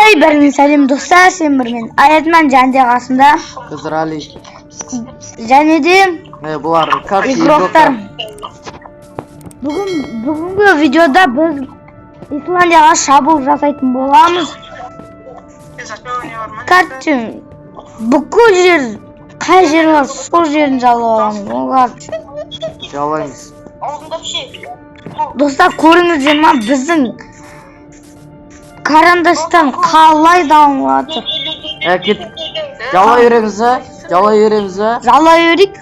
Ей, бәріңе сәлем, достар, сен бір мен Аятман және де қасымда Қызырали. Және де Бұлар карта игроктар. Бүгінгі видеода біз Исландияға шабуыл жасайтын боламыз. Короче, бүкіл жер, қай жер бар, сол жерін жаулап аламыз. Олар Жаулаймыз. Достар, көріңіздер ма, біздің карандаштан қалай дамып жатыр. Кет. Жаулай береміз, а? Жаулай береміз, а? Жаулай берейік.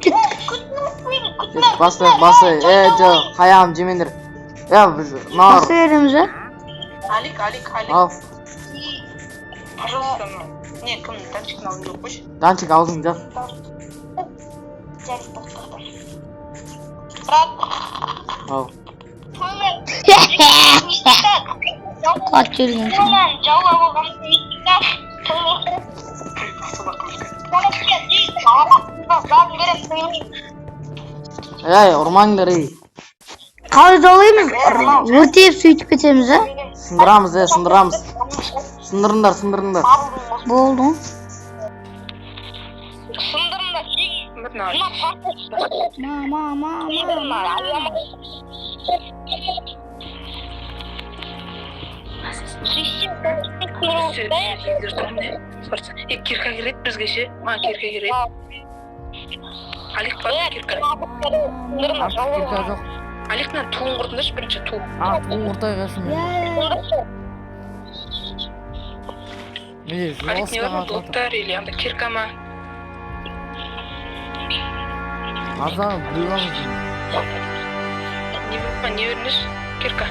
Кеттік. Кет, басайық, басайық. Жоқ, қаяғым жемеңдер. Біз мыналар. Баса береміз, а? Алик, Алик, Алик, Ал, пожалуйста, ну. Не, кім, Данчиктің аузын жауып қойшы. Данчик, аузыңды жап. Ал. Құлап жүрген. Ей, ұрмаңдар, ей. Қалай жаулаймыз? Өртеп сөйтіп кетеміз, а? Сындырамыз, сындырамыз. Сындырыңдар, сындырыңдар. Болды. Мына Ма, ма, ма, ма. Кирка керек бізге ше, маған кирка керек. Алик, бар кирка? Артық кирка жоқ. Алик, мына туын құртыңдаршы бірінші, ту. А, туын құртайық, шынымен. Міне, Алик, не жестко бар ма, қатып жатыр. блоктар или анда кирка ма? Азан, біреу алыңыз. Не бар ма, не беріңдерші кирка.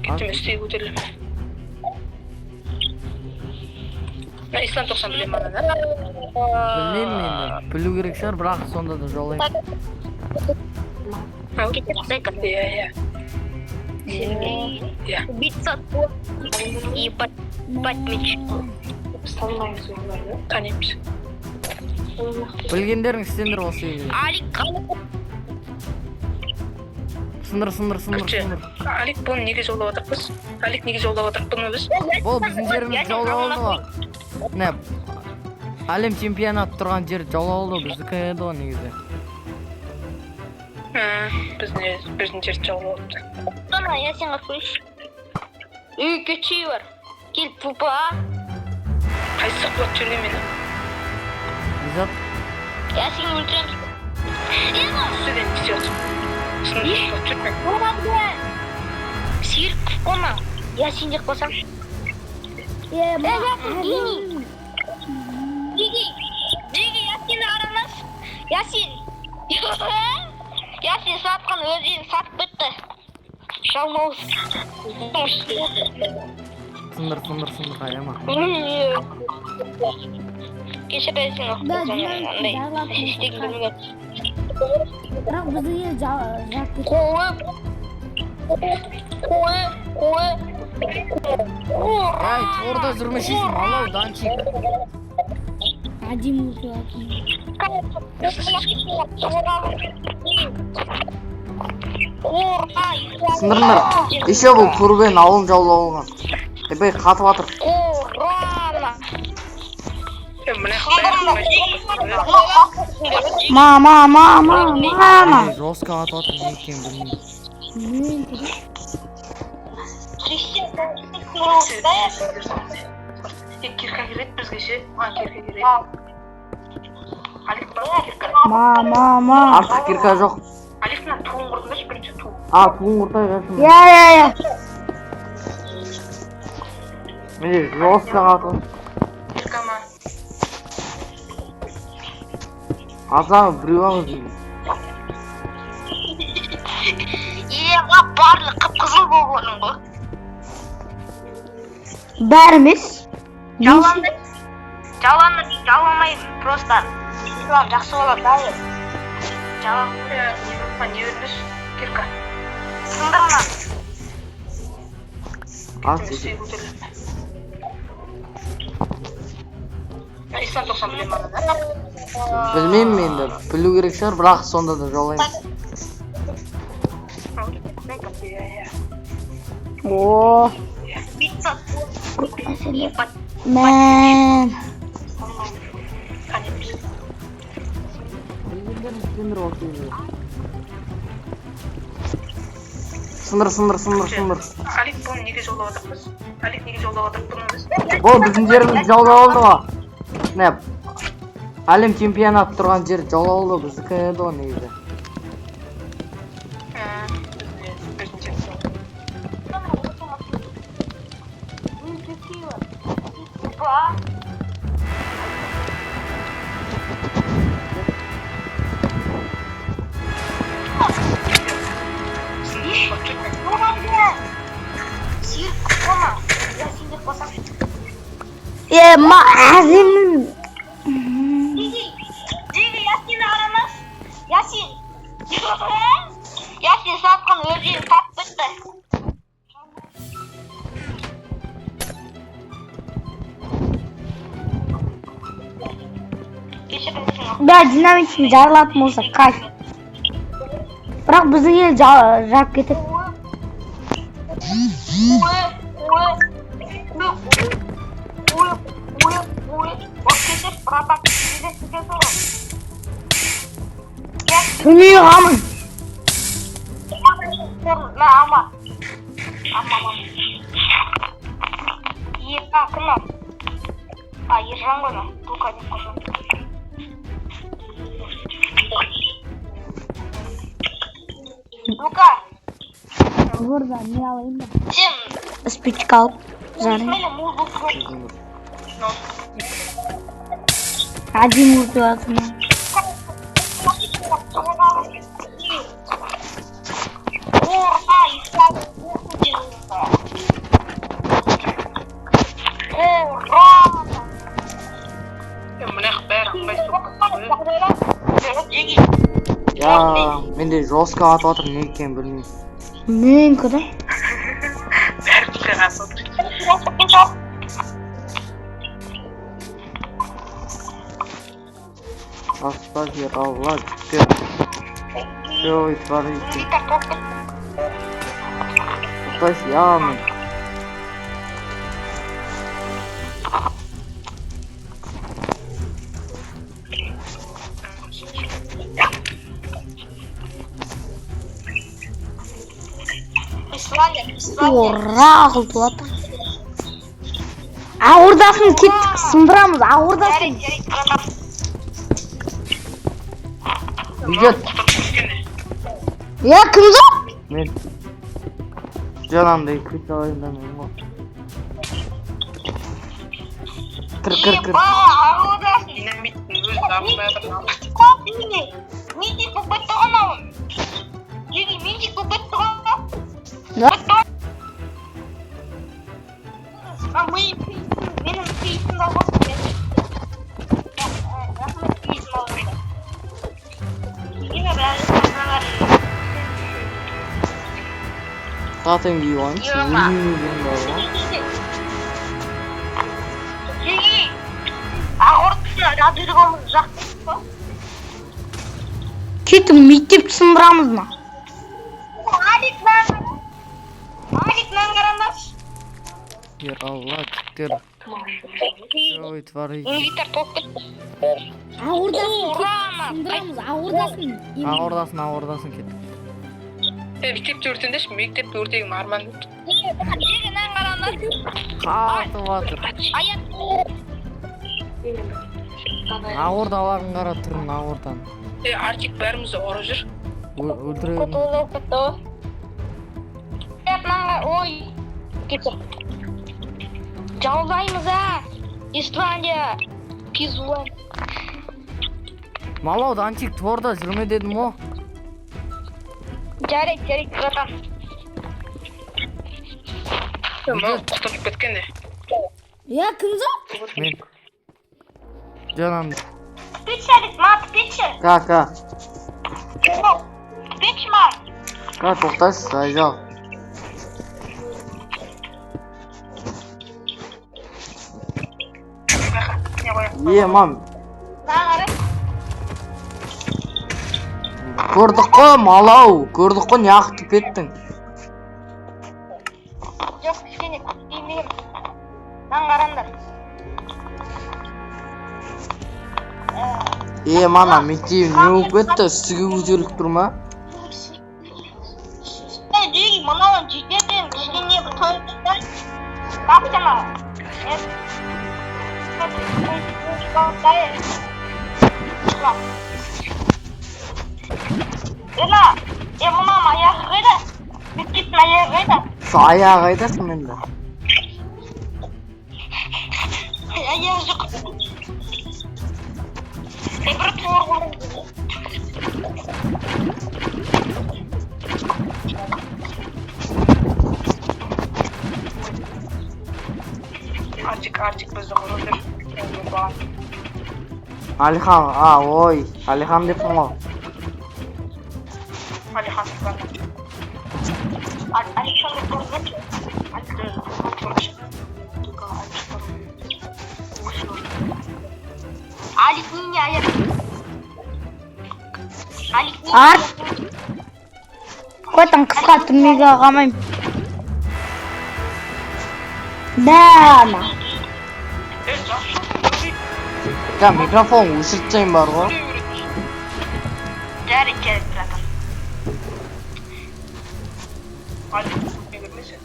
Кеттім, үстіге көтерілемін. Мына Ислам 90 білемін ананы. Білмеймін енді. Білу керек шығар, бірақ сонда да жаулаймын. Иә, иә. Убиться и меч. Біз танымаймыз оларды, танимыз. Білгендерің істеңдер осы үйде. Алик, Сындыр, сындыр, сындыр, Короче, сындыр. Алик, бұны неге жаулап жатырмыз? Алик, неге жаулап жатырмыз бұны біз? Бұл біздің жерімізді жаулап алды ғой. Міне, әлем чемпионаты тұрған жер жаулап алды ғой, біздікі еді ғой негізі. Біздің біздің жерді жаулап алыпты. Ана, я сені қойшы. Үй, кетшей бар. Кел, пупа. Қайсысы құлап жүрген мені? Изат, Я сені өлтіремін. Үстіден не істеп жатырсың? Сындырып құлап жүрме. Сиыр қона. Я сен деп қойсам. Гений. Гений. Гений, я сені арамас. Я сен. Я сен сатқан өзен сатып кетті. Жалмауыз. Сындыр, сындыр, сындыр, аяма. Кешіресің, Да, андай жарылатын істегім келмеген. Бірақ біздің ел жарып кетті. Қойы. Қойы, қойы. Ай, торда жүрмешейсің, алау, Данчик. Әдемі өтіп жатыр. Сындырыңдар. Еще бұл турбен ауылын жаулап алған. Ебей, қатып жатыр. Қорана. Мына Ма, ма, ма, ма, ма, ма. Ей, жестко қатып жатыр, не екенін білмеймін. Білмеймін. Кирка керек бізге ше, маған кирка керек. Алик, бар кирка? Ма, ма, ма. Артық кирка жоқ. Алик, мына туын құртыңдаршы бірінші, ту. А, туын құртайық, шынымен. Иә, иә, иә. Міне, жестко қатып жатыр. Кирка ма? Азан, біреу алыңыз. Е, барлық қып-қызыл болғаның ғой. Бәрі емес. Жаланды. Жаланды жаламаймын, просто. Ислам жақсы болады, да? Жалан. Не бар ма, не беріңдерші кирка. Сындырма. Аз, Кеттім, үстіге көтерілемін. Мына Ислам 90 білемін ананы. Білмеймін енді. Білу керек шығар, бірақ сонда да жаулаймын. Иә, иә. О, Пицца. көп мәселе. Ебать. Мә. Қане. Сындыр, сындыр, сындыр, сындыр. Алик, бұны неге жаулап жатырмыз? Алик, неге жаулап жатырмыз бұны біз? Бұл біздің жеріміз жаулап алды ғой. Міне, әлем чемпионаты тұрған жер жаулап алды, біздікі еді ғой негізі. Өзінше. Ба. Е, ма әзімнің Жеге, Ясин арамас. Ясин. Ясин сатқан өрден тап бітті. Кешірім. Да, динамиттің жарылатын болса, кайф. Бірақ біздің ел жарып кетеді. Ой, ой, ой, ой, ой, ой, кешір, братан, неге кетесің ғой? Түрмеге қалмын. Мә, алма. Алма, алма. Ержан, кім ол? А, Ержан ғой мынау. Лука деп қойсам. Лука, Burada не алайын ба? сен Спичка алып, жарайын. мені музыка. Әдемі өтіп жатырмын. Ура, Ура! Мына бәрі ыңғайсыз болып кетті. Я, менде жестко атып жатыр, не екенін білмеймін. Менікі да. Бәрі пікір асып отыр. Астағфиралла, жігіттер. Что вы творите? Тоқтайшы, я мен. Исландия, Исландия. Ура, қылтып жатыр. Ауырдасын кеттік, сындырамыз, ауырдасын. Жарайды, жарайды, братан. Бюджет. Құтырып кеткен. Я, кім жоқ? Мен. Жанамды күйт алайын да мен ғой. Кір, кір, кір. Еба, ауырдасын. Динамиттің өзі жарылмай жатыр. Митинг болып кетті ғой мынау. Жеге, митинг болып кетті ғой. Да? А, менің кейсімді алып мен. Рахмет, кейсімді алып. Мені бәрі Тотем киіп алайыншы. Ема. Өлмеймін бар ғой. Жеге, Ақордасын радиоғымыз жақсы па? Кеттік, мектепті сындырамыз мына. Алик маған. Алик маған қараңдаршы. Алла, жігіттер. Что вы творите? Инвентарь толып кетті. Ауырдасын, Ура! сындырамыз, ауырдасын. Ақ ордасын, ақ ордасын кеттік. Е, мектепті өртеңдерші, мектепті өртеген арман. Жеге, маған қараңдар. Қатып жатыр. Аяқ. Ақ ордаларын қара түрін, ақ орданың. Е, Артик бәрімізді ұрып жүр. Өлтіре Құтылып кетті ғой. Маған ой. Кетті. Жаулаймыз а. Исландия. Пизуан. Малау, антик торда жүрме дедім ғой. Жарайды, жарайды, братан. Мынау құтырып кеткен де. Я, кім жоқ? Мен. Жанамды. Тіпетші, Алик, маған тіпетші. Ка, ка. Тіпетші маған. Ка, тоқтайсыз, айжал. Не қояйық. Е, мам, Маған қара. көрдік қой, малау, көрдік қой, неғып кеттің? Жоқ, кішкене күтпеймін. Мынаны қараңдар. Е, мана мектебім не болып кетті? Үстіге көтеріліп тұр ма? Ей, Джеги, мынауын жетеді енді, кішкене бір тойып Бақ жаңағы. Ена, е, мынаның аяғы қайда? Мектептің аяғы қайда? Сол аяғы қайда сонымен да? Аяғы жоқ. Е, бір тур қойдым. Арчик, Арчик бізді құрып жүр. Алихан, а, ой, Алихан деппін ғой. Алихан Сұлтан. Александр Горбачев. Алик не аяқ. Алик не Арт. Қотан қысқа түрмеге қалмаймын. Да, ма. Е, жақсы. Да, микрофон өшіріп тастайын бар ғой. Жарайды, жарайды, братан. Алик, не көрмесең.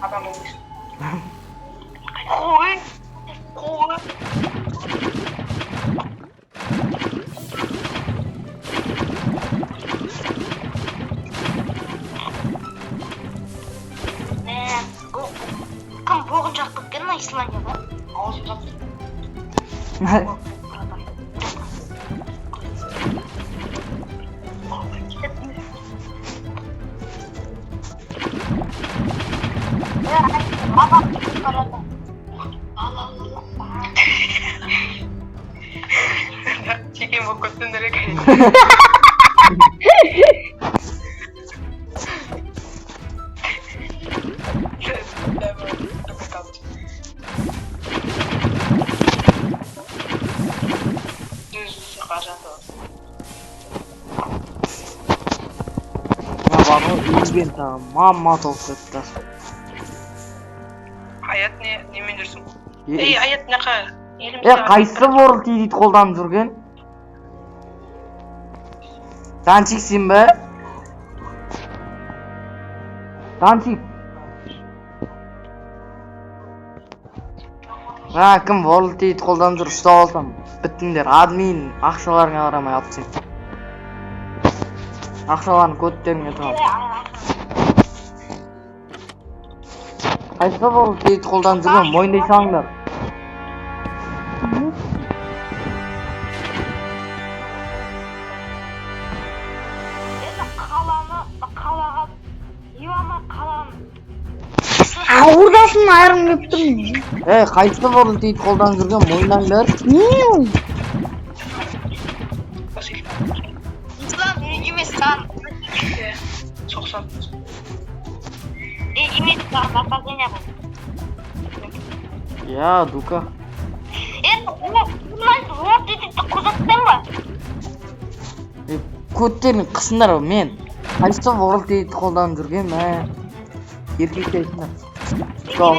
Адам болмайсың. Қой. Қой. Мә, бұл кім боғын жағып кеткен мына Исландияда? Аузын жап. Братан. Чекен болып кеттің дерек. Мына бар ғой, үйген тағы мама толып кетті. Аят не немен жүрсің? Е, Ей, Аят неқа? е, қайсы World Edit қолданып жүрген? Танчик сен бе? Танчик. А, кім World Edit қолданып жүр, ұстап алсам. Біттіңдер, админ ақшаларыңа қарамай алып тастаймын. Ақшаларын көттеріңе тығамын. Қайсы World Edit қолданып жүрген, мойындай салыңдар. Енді қаланы, қалаға, Ивана қаланы. Ауырдасын айырым келіп тұрмын. Ей, қайсы World Edit қолданып жүрген, мойындаңдар. Не ол? Ислам ренжіме саған. Соқсан. Ренжіме саған, наказание бұл. Я, дука. Енді ол, World Edit'ті қозғаттың ба? Е, көттерін қысыңдар мен. Қайсы World Edit қолданып жүрген, мә. Еркекше айтыңдар. Сол.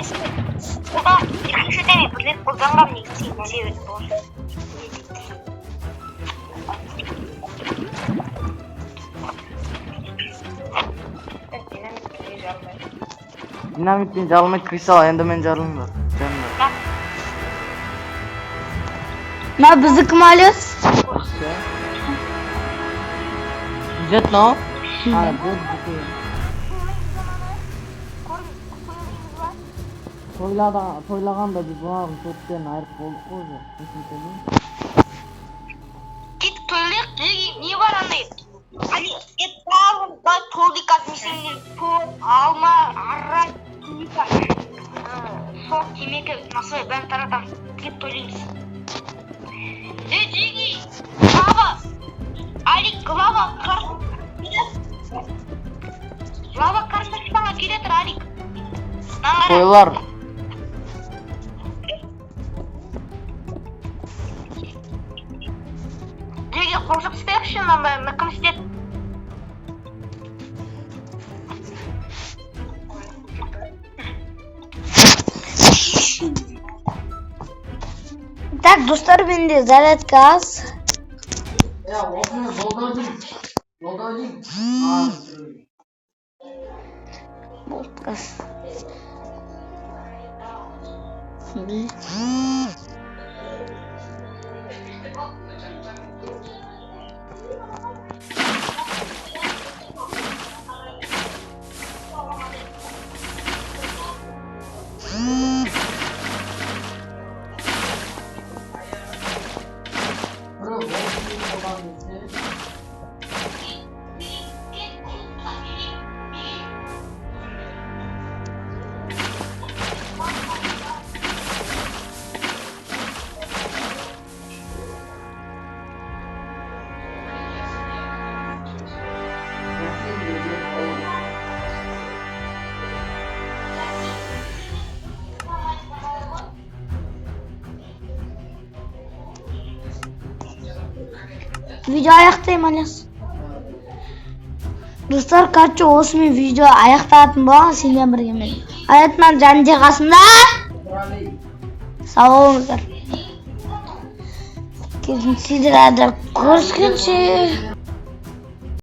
Қолдан, екінші деме, бір рет қолданғам негізі сенің себебі болды. Динамит жарылмайды. Динамитпен жарылмайды, кристалл эндермен жарылыңдар. Жарылыңдар. Мына бізді кім алес? Бюджет мынау? А, бұл біздікі. Тойлада, тойлағанда біз бұлардың көттерін айырып болдық қой уже. Есіңде ме? Кет тойлайық, не бар андай? Али, ет барлығын былай толды қазір сендер топ, алма, арра, клубника, сок, темекі, насвай бәрін таратамыз. Кет тойлаймыз. Ей, Джиги, лава, Алик, лава, қар, лава Қазақстанға келе тұр, Алик. Мынаны қара. Тойлар. Джиги, қосып істейікші, мына кім істеді? Достар, менде зарядка аз. Я осыны жолда деймін. Жолда деймін. Болды, газ. Видео аяқтаймын, Алияс. Достар, короче, осымен видео аяқталатын боламын сендермен бірге мен. Аятман және де қасымда. Сау болыңыздар. Келесі видеода көріскенше.